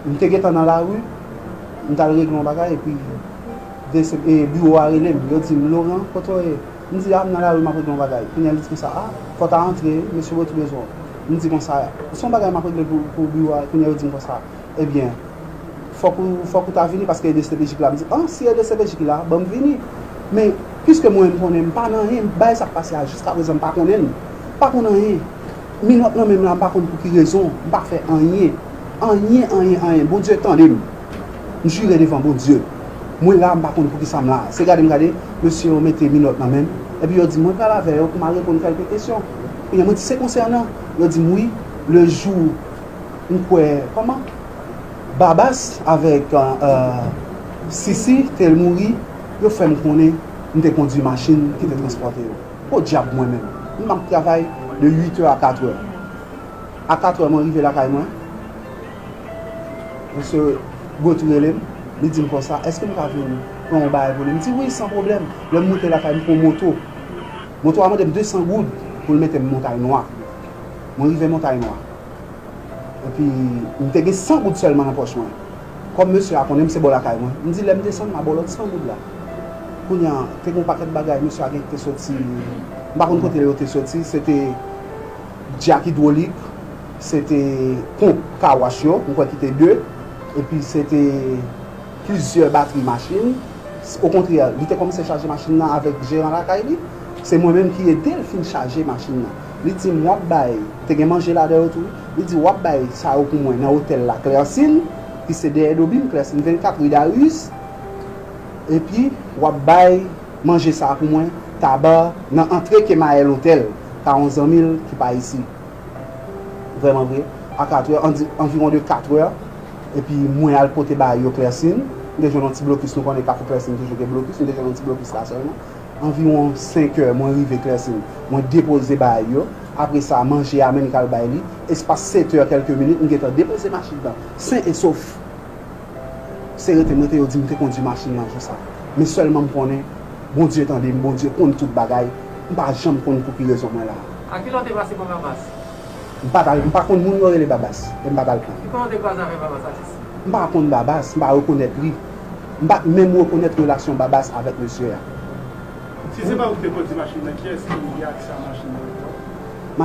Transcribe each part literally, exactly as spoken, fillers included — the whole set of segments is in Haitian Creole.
M te gentan nan lari, m t al regle yon bagay, epi de se- e biwo a rele m. Yo di m, "Laurent, kote w ye?" M di, "A, m nan lari, m ap regle yon bagay." Kounye a, li di konsa, "A, fò w ta antre, mesye Bretou bezwen w." M di konsa, "Se yon bagay m ap regle pou, pou biwo a." Kounye a, yo di m konsa, "Ebyen, fòk ou, fòk ou ta vini, paske e DCPJ ki la." M di, "A, si e DCPJ ki la, ban m vini." Men, piske mwen, m konnen m pa nan anyen, bagay sa k pase a, jiskaprezan, m pa konnen l. M pa konn anyen. Minòt nan men m la, m pa konn pou ki rezon, m pa fè anyen. Anyen, anyen, anyen. Bondye tande m. M jire devan Bondye. Mwen la, m pa konn poukisa m la. Se gade m gade, mesye yo mete minòt nan men m. Epi yo di m, mwen pral avè yo pou m al reponn kèlke kesyon. Kounye a, mwen di, se konsènan? Yo di m, wi, le jou, m kwè, kòman? Babas avèk, euh, euh, Sisi, te l mouri, yo fè m konnen m te kondui machin ki te transpòte yo. Podyab mwen menm. M ap travay de uit è a kat è. A kat è mwen rive lakay mwen. Mesye Bretou rele m, li di m konsa, èske m ka vin pran yon bagay pou li? M di wi, san pwoblèm. Lè m moute lakay, m pran moto. Moto a mande m de san goud pou l mete m Montay Nwa. Mwen rive Montay Nwa. Epi, m te gen san goud sèlman nan pòch mwen. Kòm mesye a konnen m se bò lakay mwen, m di lè m desann, m a ba w lòt san goud la. Kounye a, te gen yon pakèt bagay, mesye a gen te soti, m pa konn kote yo te soti, se te djak idwolik, se te ponp kawach yo, m kwè ki te de, epi se te plizyè batri machin. Okontrè, li te kòmanse chaje machin nan avèk jeran lakay li. Se mwen menm ki ede l fin chaje machin nan. Li di m, w ap bay, te gen manje ladan yo tou wi. Li di, w ap bay sa yo pou mwen nan otèl la, Klèsin, ki se dèyè do Bim, Klèsin vennkat, ri Darius. Epi, w ap bay manje sa pou mwen, Taba, nan antre Kemayèl Otèl, ka yon zanmi l ki pa isi. Vrèman vre, a kat è, an di- anviwon de kat è, epi mwen al pote bagay yo Klèsin. M te jwenn yon ti blokis, nou konnen Kafou Klèsin toujou gen blokis, m te jwenn yon ti blokis la sèlman. Anviwon senk è, mwen rive Klèsin, mwen depoze bagay yo. Apre sa, manje a menm k al bay li. Espas sèt è kèlke minit, m gentan depoze machin nan, sen e sof. Se rete m rete, yo di m te kondui machin nan jou sa. Men sèlman m konnen, Bondye tande m, Bondye konn tout bagay. M pa janm konn pou ki rezon mwen la. A kilè w te pase pran Babas? M pa t al, m pa konn moun yo rele Babas, e m pa t al pran. Kòman w te kwaze avèk Babas Atis? M pa konn Babas, m pa rekonèt li. M pa t menm rekonèt relasyon Babas avèk mesye a. Si se pa ou ki te kondui machin nan, kiyès ki gen aksè a machin nan ankò?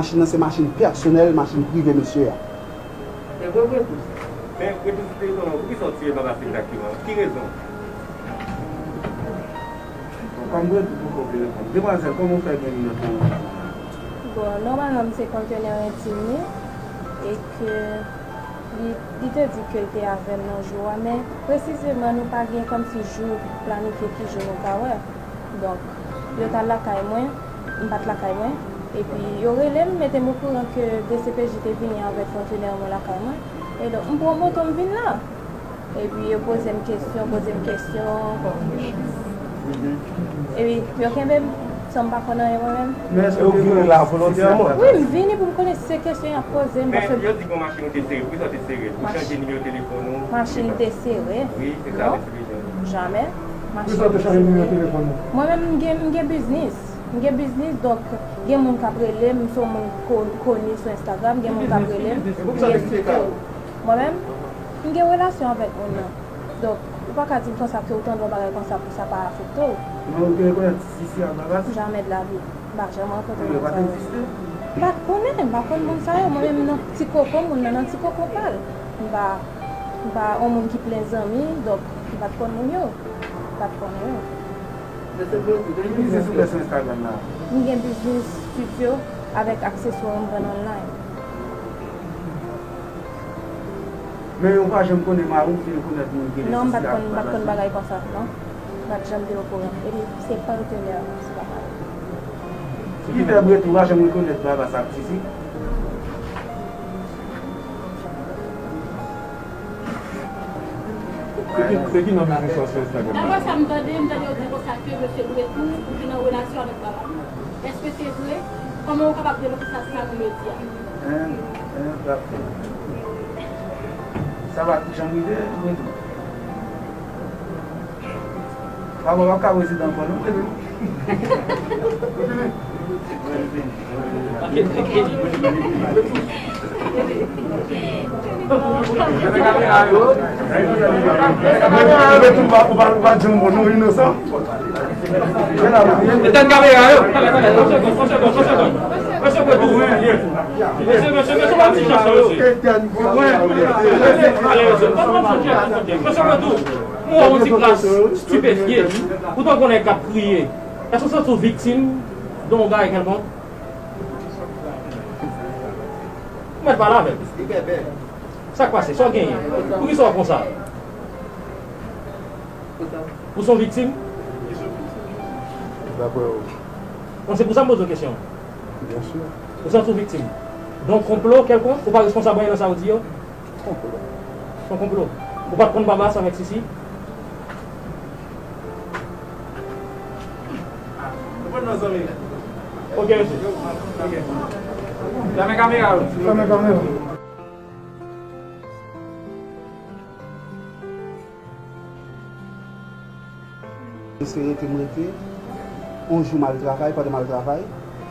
Machin nan se machin pèsonèl, machin prive mesye a. Men vre vre tou. Men vre tou sou telefòn nan, poukisa w tiye Babas egzakteman? Ki rezon? Kòm vre tou poko vle reponn. Demwazèl, kòman w fè gen minòt nan men w? Bon, nòmalman, m se patenè entim li, e ke li, li te di ke l te avè m nan jou a, men presizeman, nou pa gen kòmsi jou planifye ki jou nou ka wè. Donk, yo t al lakay mwen, m pa t lakay mwen. Epi, yo rele m, mete m okouran ke DCPJ te vini avèk kontenè mwen lakay mwen. E donk, m pran moto, m vin la. Epi, yo poze m kesyon, poze m kesyon. Epi, yo kenbe m, san m pa konn anyen mwen menm. Men èske w te vini la volontèman? Wi, m vini pou m konnen si se kesyon y ap poze m, paske yo di gon machin ou te sere, poukisa w te sere l? Ou chanje nimewo telefòn ou? Machin te sere. Wi, se sa. Non. Jamè. Machin te sere. Mwen menm, m gen, m gen biznis. M gen biznis, donk, gen moun k ap rele m, m se yon moun ko- koni sou Instagram, gen moun k ap rele m, m gen site yo. Mwen menm, m gen relasyon avèk moun nan. Donk, ou pa ka di m konsa ke ou tande yon bagay konsa pou sa pa afekte w. Men ou te rekonèt Sisi ak Babas? Jamè de la vi. M pa janm rankontre moun sa yo. Yo pa t egziste? M pa t konnen, m pa konn moun sa yo. Mwen menm nan ti koko, moun nan nan ti koko pa l. M pa, m pa yon moun ki plen zanmi, donk m pa t konn moun yo. M pa t konnen yo. Ki biznis ou fè sou Instagram la? M gen biznis stityo avèk akseswa m vann online. Men ou pa janm konnen mari w, ou te rekonèt moun ki rele Sisi ak Babas? Non, m pa t konn, m pa t konn bagay konsa, non. M pa t janm te okouran. Epi, se patenè, se pa mari. Ki fè Bretou pa janm rekonèt Babas ak Sisi? Se ki, se ki non biznis ou sou Instagram? Daprè sa m tande, m tande yo di konsa ke mesye Bretou, ou te nan relasyon avèk Babas. Èske se vre? Kòman ou kapab demanti sa sou medya? Hein, hein, frap. Sa pa janm rive, Bretou. Papa w ap ka prezidan ankò, non, Bretou? Mete tout pa, pa, pa, janm bon, nou inosan. Etèn kamera yo. Mesye, mesye, mesye, pa ti jan sa, mesye. Mesye, mesye, mesye, pa pran chanje, mesye. Mesye, mesye, mwen yon ti klas stipefye. Poutan konnen k ap kriye. Èske w santi w viktim de yon bagay kèlkonk? Ou mèt pale avè m. Sa k pase? Sa w genyen? Poukisa w konsa? Ou se yon viktim? Daprè ou? Bon, se pou sa m poze w kesyon. Byen si. Ou santi w viktim de yon konplo kèlkonk? Ou pa responsab anyen nan sa w di yo? Konplo. Se yon konplo. Ou pa t konn Babas avèk Sisi? Reponn non, zanmi. Ok, mesye. Ok. Fèmen kamera yo. Fèmen kamera. Se rete m rete. Yon jou m al travay, pandan m al travay,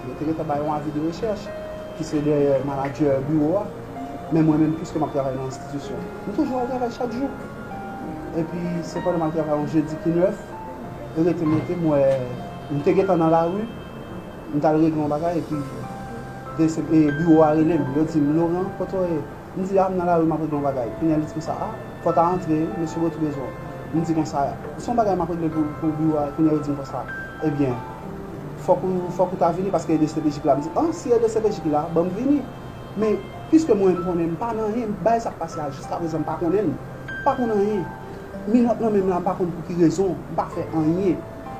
yo te gentan bay yon avi de rechèch ki se dèyè manadjè biwo a. Men mwen menm, piske m ap travay nan enstitisyon, m toujou al travay chak jou. Epi se pandan m al travay yon jedi ki nèf, e rete m rete, m wè, m te gentan nan lari, m t al regle yon bagay, epi de se, e biwo a rele m, yo di m, "Laurent, kote w ye?" M di, "A, m nan lari, m ap regle yon bagay." Kounye a, li di konsa, "A, fò w ta antre wi, mesye Botry bezwen w." M di konsa, "Se yon bagay m ap regle pou, pou biwo a." Kounye a, yo di m konsa, "Ebyen, fòk ou, fòk ou ta vini paske e DCPJ ki la." M di, "A, si e DCPJ ki la, ban m vini." Men, piske mwen, m konnen m pa nan anyen, bagay sa k pase a, jiskaprezan, m pa konnen l. M pa konn anyen. Minòt nan men m la, m pa konn pou ki rezon, m pa fè anyen.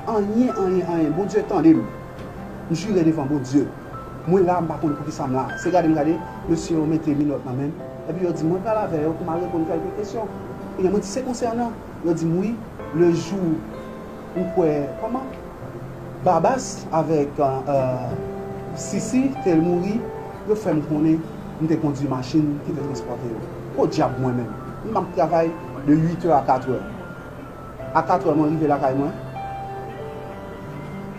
Anyen, anyen, anyen. Bondye tande m. M jire devan Bondye. Mwen la, m pa konn poukisa m la. Se gade m gade, mesye yo mete minòt nan men m. Epi yo di m mwen pral avè yo pou m al reponn kèlke kesyon. Ebyen, mwen di, "Se konsènan?" Yo di m, "Wi, le jou, m kwè, kòman? Babas avèk, euh, euh, Sisi te mouri, yo fè m konnen m te kondui machin ki te transpòte yo." Podyab mwen menm. M ap travay de uit è a kat è. A kat è mwen rive lakay mwen.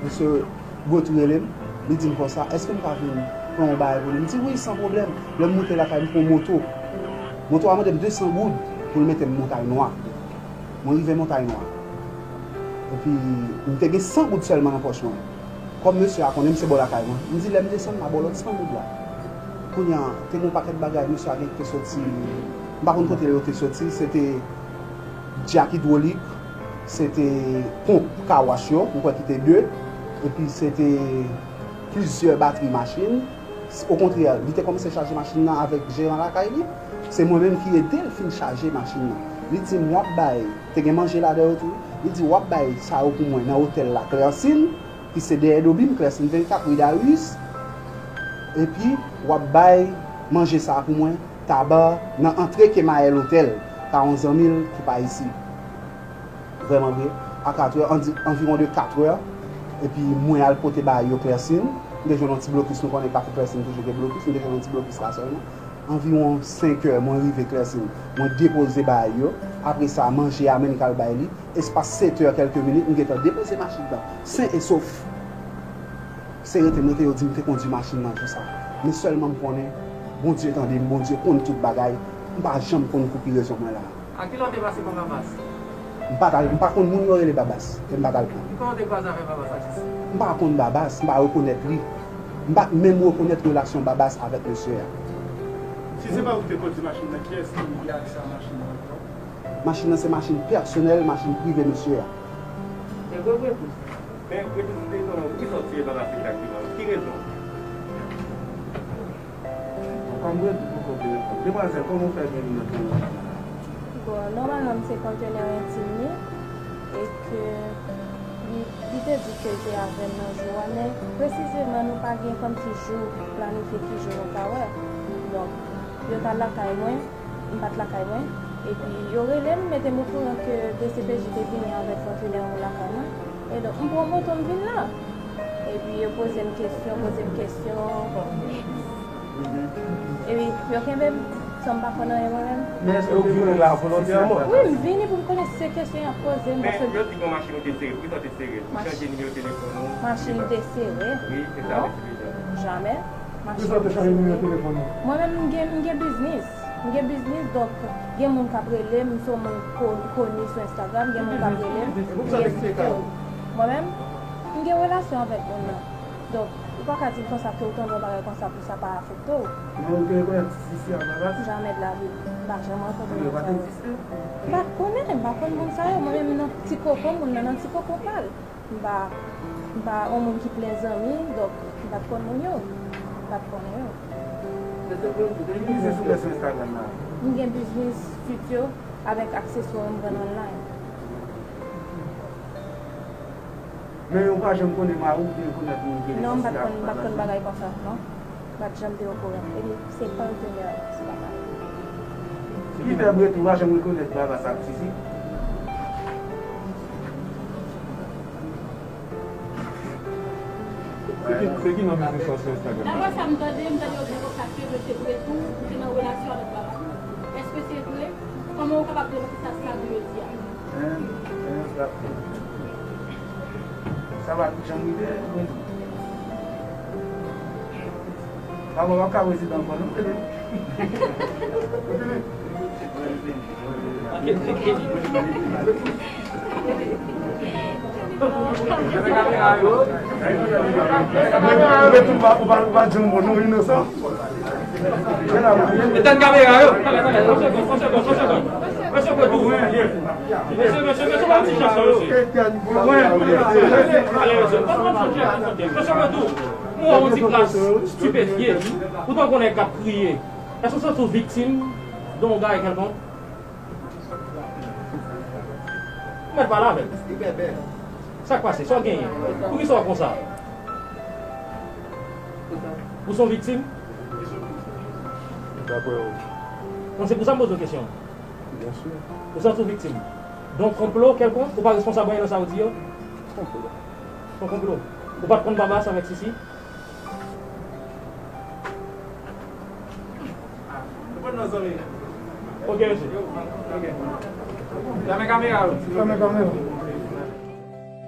Mesye Botry rele m, li di m konsa, "Èske m ka vin pran yon bagay pou li?" M di, "Wi, san pwoblèm." Lè m moute lakay, m pran moto. Moto a mande m de san goud pou l mete m Montay Nwa. Mwen rive Montay Nwa. Epi, m te gen san goud sèlman nan pòch mwen. Kòm mesye a konnen m se bò lakay mwen, m di, "Lè m desann, m a ba w lòt san goud la." Kounye a, te gen yon pakèt bagay mesye a gen ki te soti, m pa konn kote yo te soti, se te djak idwolik, se te ponp kawach yo, m kwè ki te de, epi se te plizyè batri machin. Okontrè, li te kòmanse chaje machin nan avèk jeran lakay li. Se mwen menm ki ede l fin chaje machin nan. Li di m, "W ap bay," te gen manje ladan yo tou. Li di, "W ap bay sa yo pou mwen nan otèl la, Klèsin, ki se dèyè do bim, Klèsin vennkat, ri Darius. Epi, w ap bay manje sa a pou mwen, Taba, nan antre Kemayèl Otèl, ka yon zanmi l ki pa isi." Vrèman vre, a kat è, anvi-, anviwon de kat è, epi mwen al pote bagay yo Klèsin. M te jwenn yon ti blokis, nou konnen kafou Klèsin toujou gen blokis, m te jwenn yon ti blokis la sèlman. Anviwon senk è, mwen rive Klèsin, mwen depoze bagay yo. Apre sa, manje a, men m k al bay li. Espas sèt è kèlke minit, m gentan depoze machin nan, sen e sof. Se rete m rete, yo di m te kondui machin nan jou sa. Men sèlman m konnen, Bondye tande m, Bondye konn tout bagay. M pa janm konn pou ki rezon mwen la. A kilè w te pase pa Babas? M pa t al, m pa konn moun yo rele Babas, e m pa t al pran. Kòman w te kwaze avèk Babas Atis? M pa konn Babas, m pa rekonèt li. M pa t menm rekonèt relasyon Babas avèk mesye a. Si se pa ou ki te kondui machin nan, kiyès ki gen aksè a machin nan ankò? Machin nan se machin pèsonèl, machin prive mesye a. Se vre, vre, vre. Men, reprezante non, poukisa w tire Babas egzakteman? Ki rezon? Kòm mwen di poko vle reponn. Demwazèl, kòman w fè jwenn minòt nan machin nan? Bon, nòmalman, m se kontenè entim li, e ke li, li te di ke l te avè m nan jou a, men presizeman, nou pa gen kòmsi jou planifye ki jou nou ka wè. Donk, yo t al lakay mwen, m pa t lakay mwen, epi yo rele m, mete m okouran ke DCPJ te vini avèk kontenè yo lakay mwen, e donk, m pran moto, m vin la. Epi yo poze m kesyon, poze m kesyon. Epi yo kenbe m, san m pa konn anyen mwen menm. Men èske w te vini la volontèman? Wi, m vini pou m konnen se kesyon y ap poze m, paske yo di gen yon machin ou te sere, poukisa w te sere l? Ou chanje nimewo telefòn ou? Machin m te sere? Wi, se sa, non. Jamè. M Poukisa w te chanje nimewo telefòn ou? Mwen menm, m gen, m gen biznis. M gen biznis, donk, gen moun k ap rele m, m se yon moun ko-, koni sou Instagram, gen moun k ap rele m, m gen sou Facebook. Mwen menm, m gen relasyon avèk moun nan. Donk, ou pa ka di m konsa ke ou tande yon bagay konsa pou sa pa afekte w. Men ou te rekonèt Sisi ak Babas? Jamè de la vi. M pa janm rankontre moun sa yo. Yo pa t egziste? M pa t konnen, m pa konn moun sa yo. Mwen menm nan ti koko moun nan, nan ti koko pa l. M pa, m pa yon moun ki plen zanmi, donk m pa t konn moun yo. M pa t konnen yo. Ki biznis ou fè sou Instagram la? M gen biznis Futio avèk akseswa m vann online. Men ou pa janm konnen mari w oubyen rekonèt moun ki... Non, m pa t konn, m pa t konn bagay konsa, non. M pa t janm te okouran. Epi, se pa l te mè, se pa sa. Ki fè Bretou pa janm rekonèt Babas ak Sisi? Se ki, se ki non biznis lan sou Instagram? Daprè sa m tande, m tande yo di konsa ke mesye Bretou, li te nan relasyon avèk Babas. Èske se vre? Kòman ou kapab demanti sa, sa ke yo di a? Hein? Hein, sa. Sa va janm rive, Bretou. Papa w ap ka rezidan ankò non, Filipe. Filipe. Mete tout pa, ou pa, ou pa janm bon, nou inosan. Etenn kamera yo. Mesye, mesye, mesye, mesye, pa ti jan sa, mesye. Mesye, mesye, pa pran chanje, mesye. Mesye, mesye, ou wè yon ti klas stipefye, ou tankou nèg k ap kriye. Èske w santi w viktim de yon bagay kèlkonk? Ou mèt pale avè l. Sa k pase? Sa w genyen? Poukisa w konsa? Ou se yon viktim? Daprè ou? Non, se pou sa m poze w kesyon. Byen si. Ou santi w viktim de yon konplo kèlkonk? Ou pa responsab anyen nan sa w di yo? Konplo. Se yon konplo. Ou pa t konn Babas avèk Sisi? Ok, mesye. Ok. Fèmen kamera yo. Fèmen kamera.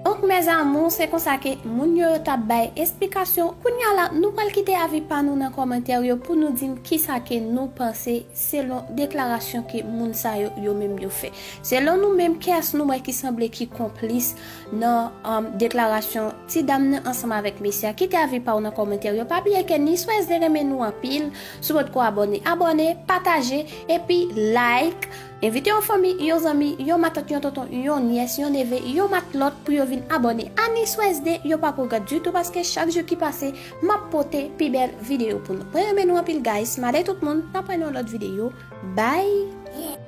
Donk, mes amours, se konsa ke moun yo, yo t ap bay esplikasyon. Kounye a la, nou pral kite avi pa nou nan kòmantè yo pou nou di m kisa ke nou panse selon deklarasyon ke moun sa yo, yo menm yo fè. Selon nou menm, kiyès nou wè ki sanble ki konplis nan, um, deklarasyon ti dam nan ansanm avèk mesye a? Kite avi pa w nan kòmantè yo. Pa bliye ke Nice S D renmen nou anpil. Si w potko abòne, abòne, pataje, epi like. Envite yon fanmi, yon zanmi, yon matant, yon tonton, yon nyès, yon neve, yon matlòt pou yo vin abòne a Nice S D. Yo p ap regrèt ditou paske chak jou ki pase, m ap pote pi bèl videyo pou nou. Mwen renmen nou anpil, guys. M ale tout moun, n ap wè nan yon lòt videyo. Bye!